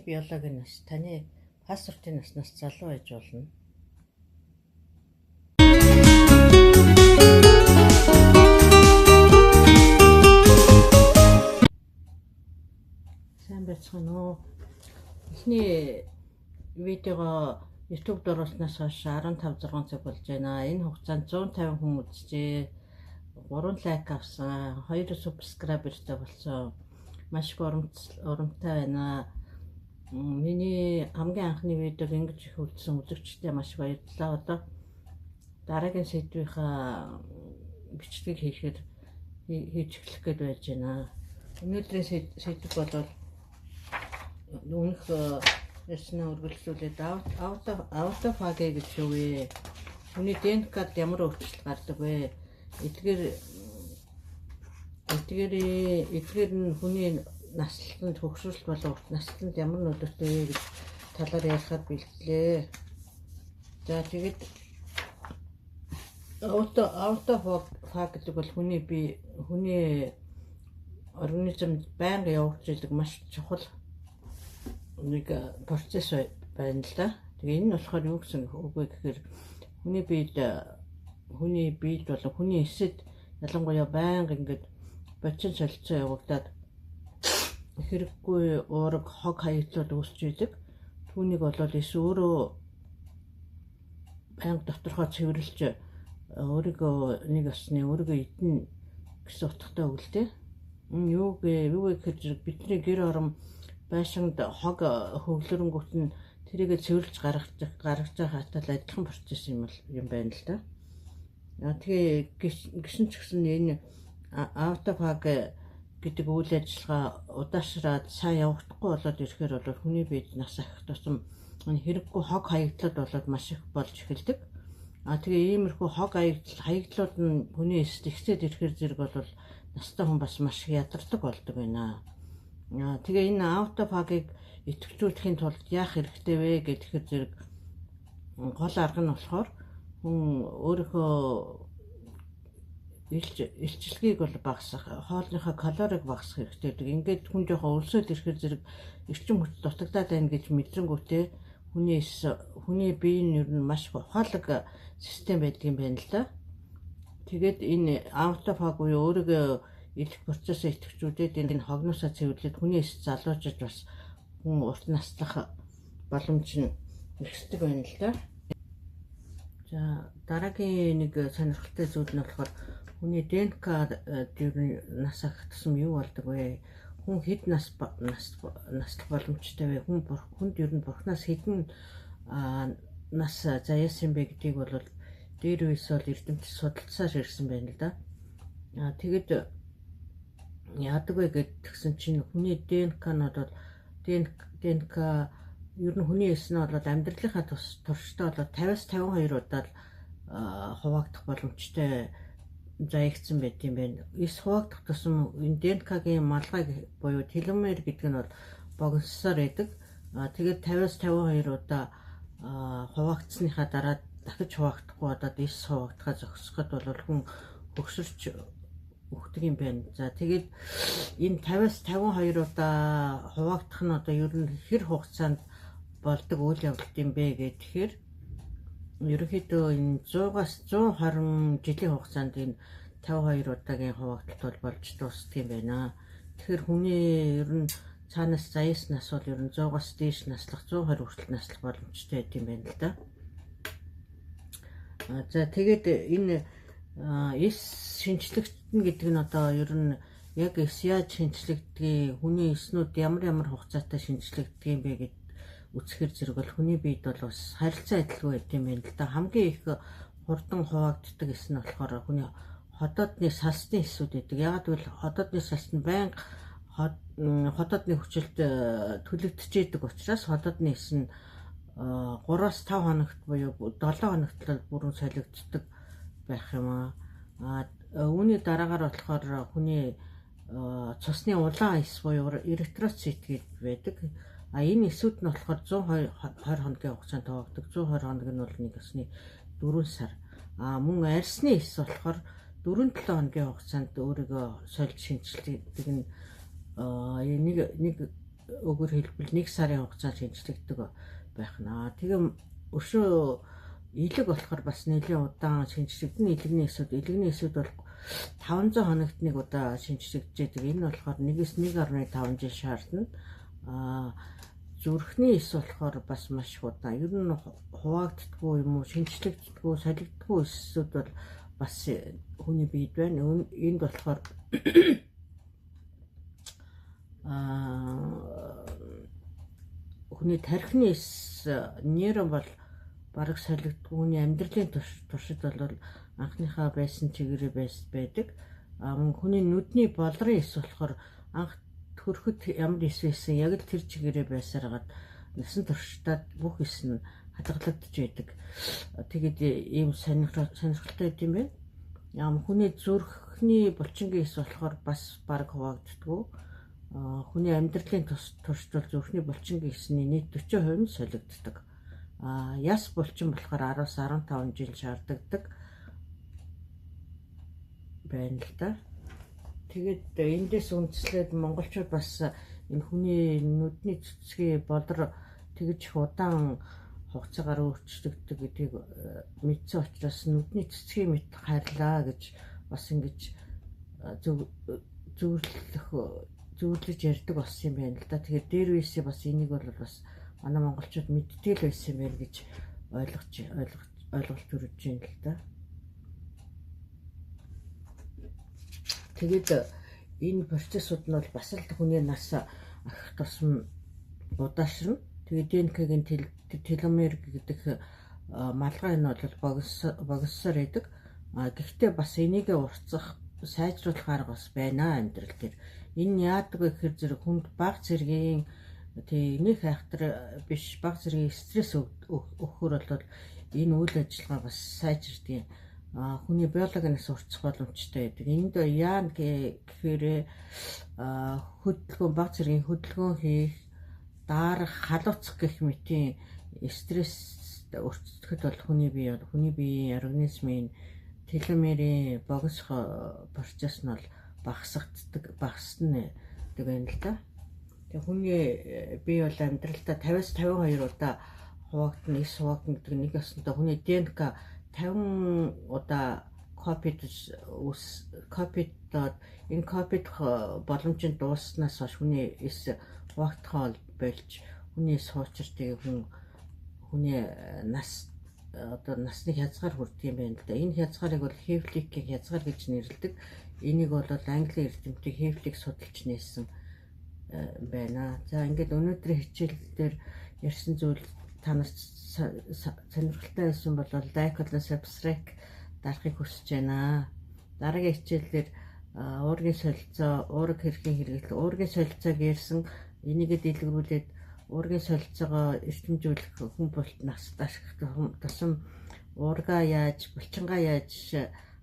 биологийн нас таны паспортын наснаас залуу байж болно. Сайн байцгаана уу? Эхний видеого YouTube-д оруулснаас хойш 15 6 цаг болж байна. Энэ хугацаанд 150 хүн үзжээ. 3 лайк авсан, 2 subscriber тай болсон. Маш их урамтай байна. Миний хамгийн анхны видеог ингэж их үзсэн үзэгчдээ маш их баярлалаа. Одоо дараагийн сэдвийнхаа бичлэгийг хийхээр хийж эхлэх гээд байж байна. Өнөөдрийн сэдв бол өмнөх ярьснаа үргэлжлүүлээд аутофаги гэж юу вэ? Хүний ДНК-д ямар өөрчлөлт гардаг вэ? Эдгээр нь хүний наслалтанд хөгшрөлт болон урт наслалтанд ямар нөлөөтэй вэ гэж талаар ярихад бэлтлээ. За, тэгээд аутофаг гэдэг бол хүний бие, хүний организмд байнга явагдаж идэг маш чухал нэг процесс байна л да. Тэгээ энэ нь болохоор юу гэсэн үг вэ гэхээр хүний биед болон хүний эсэд ялангуяа байнга ингээд бочин солилцоо явагдаад хэрэггүй уураг, хог хаягдлууд үүсч идэг. Түүнийг болоод эс өөрөө байнга доторхоо цэвэрлж, өөрийгөө нэг осны өөрийгөө идэнэ гэсэн утгатай үг л дээ. Юу вэ гэхээр бидний гэр орон байшинд хог хөглөрөнгүүт нь тэрийгэ цэвэрлж гаргаж байгаа хатал адилхан процесс юм байна л да. Тэгээ гисэн ч гэсэн энэ аутофаг гэдэг үйл ажиллагаа удаашраад сайн явагдахгүй болоод ирэхээр бол хүний биед нас ахих тусам энэ хэрэггүй хог хаягдлууд болоод маш их болж эхэлдэг. А тэгээ иймэрхүү хог хаягдлууд нь хүний эсэд ихсээд ирэхээр зэрэг бол настай хүн бас маш их ядардаг болдог байна. Тэгээ энэ аутофагийг идэвхжүүлэхийн тулд яах хэрэгтэй вэ гэхээр зэрэг гол арга нь болохоор хүн өөрийнхөө илчилгээг бол багасгах, хоолныхоо калорийг багасгах хэрэгтэй гэдэг. Ингээд хүн жоохон өлсөөд ирэхээр зэрэг эрчим хүч дутагдаад байна гэж мэдрэнгүүтээ хүний эс, хүний бие нь ер нь маш ухаалаг систем байдаг юм байна л да. Тэгээд энэ аутофаг буюу өөрийгөө идэх процессыг идэвхжүүлээд, энэ хогноосоо цэвэрлээд, хүний эс залуучж, бас хүн урт наслах боломж нь ихсдэг байна л да. За, дараагийн нэг сонирхолтой зүйл нь болохоор хүний ДНК ер нь нас ахих тусам юу болдог вэ? Хүн хэд нас наслах боломжтой вэ? Хүнд ер нь бурхнаас хэдэн нас заяасан бэ гэдгийг бол дээр үес бол эрдэмтэд судалсаар ирсэн байна л да. Тэгээд яадаг вэ гэдгсэн чинь хүний ДНК нь бол ДНК ер нь хүний эс нь бол амьдралынхаа туршдаа бол 50-аас 52 удаа л хуваагдах боломжтой заягдсан байт юм байна. Эс хуваагдах тусам энэ ДНК-гийн малгай буюу теломер гэдэг нь бол богиносоор байдаг. Тэгээд 50-аас 52 удаа хуваагдсныхаа дараа дахиж хуваагдахгүй болоод эс хуваагдахаа зогсоход бол хүн хөгшөрч өгдөг юм байна. За, тэгээд энэ 50-аас 52 удаа хуваагдах нь одоо ер нь хэр хугацаанд болдог үйл явдал юм бэ гэхээр ерөнхийдөө энэ 100-аас 120 жилийн хугацаанд энэ 52 удаагийн хуваагдалт бол болж дуусдаг юм байна. Тэгэхээр хүний ер нь цаанаас заяас нас бол ер нь 100-аас дээш наслах, 120 хүртэл наслах боломжтой байд юм байна л да. За, тэгээд энэ эс шинчлэгдэнэ гэдэг нь одоо ер нь яг эс яаж шинчлэгдгийг, хүний эснүүд ямар ямар хугацаатай шинчлэгддэг юм бэ гэд үзэхэр зэрэг бол хүний биед бол бас харилцан адилгүй байд юм байна л да. Хамгийн их хурдан хуваагддаг эс нь болохоор хүний ходоодны салсны эсүүд байдаг. Яагаад гэвэл ходоодны салс нь байнга ходоодны хүчилд түлэгдэж учраас ходоодны эс нь 3-аас 5 хоногт буюу 7 хоногт л бүрэн солигддог байх юм аа. А үүний дараагаар болохоор хүний цусны улаан эс буюу эритроцит гэж байдаг. А энэ эсүүд нь болохоор 120 хоногийн хугацаанд хуваагддаг. 120 хоног нь бол нэг ёсны 4 сар. А мөн арьсны эс болохоор 4-7 хоногийн хугацаанд өөрийгөө сольж шинчилдэг нь нэг нэг Өөрөөр хэлбэл 1 сарын хугацаанд шинжлэгддэг байх нь. Тэгээ өшөө илэг болохоор бас нэлээн удаан шинжлэгдэн. Илэгний эсүүд бол 500 хоногт нэг удаа шинжлэгдэж байдаг. Энэ болохоор 1-1.5 жил шаардна. Зүрхний эс болохоор бас маш их удаан. Ер нь хуваагддаггүй юм уу, шинжлэгддэггүй, солигддоггүй эсүүд бол бас хүний биед байна. Энд болохоор хүний тархины эс, нейрон бол бараг солигддоггүй. Хүний амьдралын туршид бол анхныхаа байсан чигээрээ байдаг. Мөн хүний нүдний болрын эс болохоор анх төрөхөд ямар эс байсан яг л тэр чигээрээ байсаар хагаад насан туршдаа бүх эс нь хадгалагдаж байдаг. Тэгээд ийм сонирхолтой юм байна. Хүний зүрхний булчингийн эс болохоор бас бараг хуваагддаггүй. Хүний амьдралын туршид бол зүрхний булчингийн эсний нийт 40% нь солигддог. Яс булчин болохоор 10-15 жил шаардлагадаг байна л да. Тэгээд эндээс үндэслээд монголчууд бас энэ хүний нүдний цэцгийн болор тэгж их удаан хугацаагаар өөрчлөгддөг гэдгийг мэдсэн учраас нүдний цэцгийн мэт хайрлаа гэж бас ингэж зөвлөж ярьдаг болсон юм байна л да. Тэгэхээр дээр үесээ бас энийг бол бас манай монголчууд мэддэг л байсан юм байна гэж ойлголт төрөж байна л да. Тэгээд энэ процессууд нь бол бас л хүний нас ахих тусам удаашрна. Тэгээд ДНК-гийн теломер гэдэг малгай нь бол богиносоор байдаг. Гэхдээ бас энийг уртсах, сайжруулах арга бас байна амьдрал дээр. Энэ яадаг вэ гэхээр зэрэг хүнд баг зэргийн нэг айхтар биш баг зэргийн стресс өгөхөөр бол энэ үйл ажиллагаа бас сайжирдаг. Хүний биологи нас уртсах боломжтой байдаг. Энд яана гэхээр хөдөлгөөн, баг зэргийн хөдөлгөөн хийх, дарах, халууцах гэх мэтийн стресс өртөхөд бол хүний биеийн организмын теломерийн богиносох процесс нь бол багасдаг байна л да. Тэгээ хүний бие бол амьдралдаа 50-52 удаа хуваагдана, эс хуваагдана гэдэг нэг ёсондоо хүний ДНК 50 удаа копидод энэ копидох боломж нь дууснаас хойш хүний эс хуваагдахаа болж хүний эс хуучир тэгээ хүний нас одоо насны хязгаар хүрдэг юм байна л да. Энэ хязгаарыг бол Хевликийн хязгаар гэж нэрлэдэг. Энийг бол Английн эрдэмтдийн Хевлик судалж нээсэн байна. За ингээд өнөөдрийн хичээл дээр ярьсан зүйл та нарт сонирхолтой байсан бол лайк болон subscribe дарахыг хүсэж байна. Дараагийн хичээлээр уургийн солилцоо, уураг хэрхэн хэрэглэх, уургийн солилцоог ярьсан, энийгээ дэлгэрүүлээд уургийн солилцоогоо эрчимжүүлэх, хүн болт нас ашиглах тусам уургаа яаж, булчингаа яаж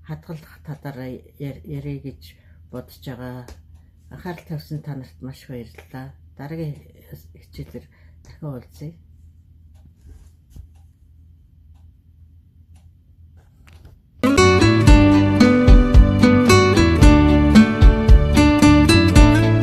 хадгалах талаар яръя гэж бодож байгаа. Анхаарал тавьсан та нарт маш их баярлалаа. Дараагийн хичээлээр дахин уулзъя.